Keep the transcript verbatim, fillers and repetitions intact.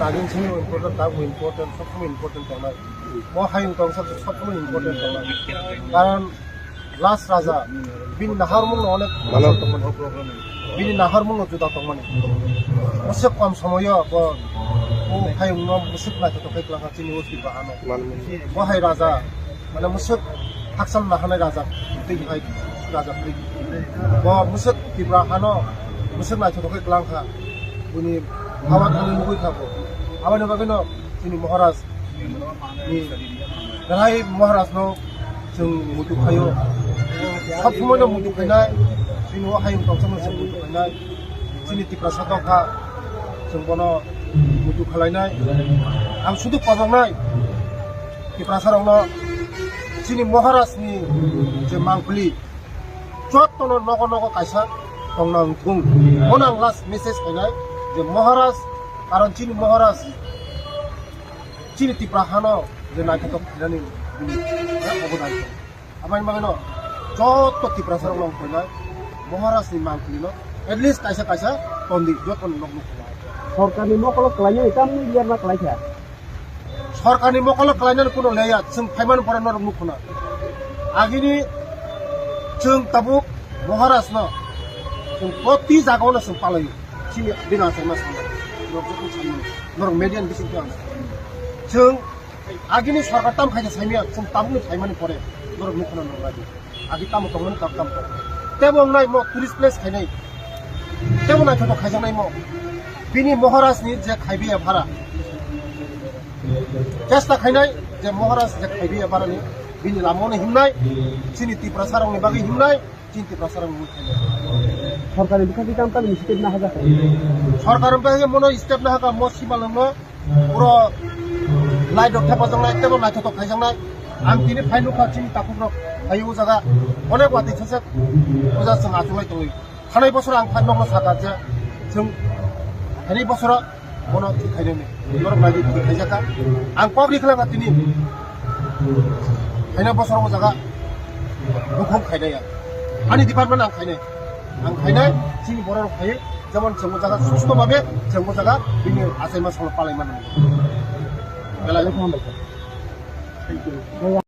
Agin sini important, tabuk important, sob somoi important tongnai. Bo hayung tong sak sob somoi important tongnai. Karon last raja, bini naharmung no onek mano tongmani. Bini naharmung no juda tongmani. Bwswk kom somoyo bo, bo hayung no bwswk naithotok khe kwlangkha chini o Tripura hano. Bo hai raja, mane bwswk hakchal nahanai raja, twi hai raja twi. Bo bwswk Tripura hano bwswk naithotok khe kwlangkha. Bini hawa thani nugwi kha bo. Aboni bagwino chini Maharaj ni, belai Maharaj no chwng muitu khaio. Sob somoi no muitu khainai, chini o hayung tongsa no chwng muitu khainai. Chini Tiprasa tongkha, chwng bono muitu khalainai. Ang sudu koboknai Tiprasa rokno chini Maharaj ni je mangpili, jotono nogo nogo kaisa tongna wngthung. Bono ang last message khainai je Maharaj, karon chini Maharaj chini Tipra hano je naithotok khainani bini, eh, obodan tong. Aboni bagwino joto Tiprasa rok long khainai Maharaj ni mangpili no at least kaisa kaisa tondi jotono nok nuk khainai. Sorkarni mokolo kwlainani tamni yarna kwlaikha. Sorkarni mokolo kwlainani kuno leya, chwng phaimani pore norok nukhuna. Agini chwng tabuk Maharaj no chwng proti jagao no chwng palaio. Chini bini achaima sana. Norok joto sanmani. Norok media ni bising twi ang. Chwng agini sorkar tam khaisa saimya, chwng tabukni phaimani pore norok nukhuna norok lagi. Agi tamo tongmani tab tamo tong. Tebo wngnai mo tourist place khainai. Tebo naithotok khaijaknai mo. Bini Maharaj ni je khaibiya bhara. Chesta khainai je Maharaj je khaibiya bhara ni bini lama no himnai. Chini Tiprasa rok ni bagwi himnai. Chini Tiprasa rok ni khainai. Sorkar ni bwkhak twi tam tam initiative na hajakha. Sorkar ni bagwi mono step na haka mo simalwng no. Puro light rok thepajaknai, teibo naithotok khaijaknai. Ang tini phai nukha chini takhuk rok phai o jaga onek watwi thajak puja chwng achuk lai tongwi. Thanai bosoro ang phai nokno sakha je chwng thanai bosoro bono thwi khainani norok nai thwi khaijakha. Ang kok ri khwlangkha tini thanai bosoro o jaga bukhuk khainai ang. Ani department ang khainai. Ang khainai, chini borok rok phaiwi, jemon chwng o jaga susto babe, chwng o jaga bini achaima salo palai mano. Belai no hambai kha. Thank you.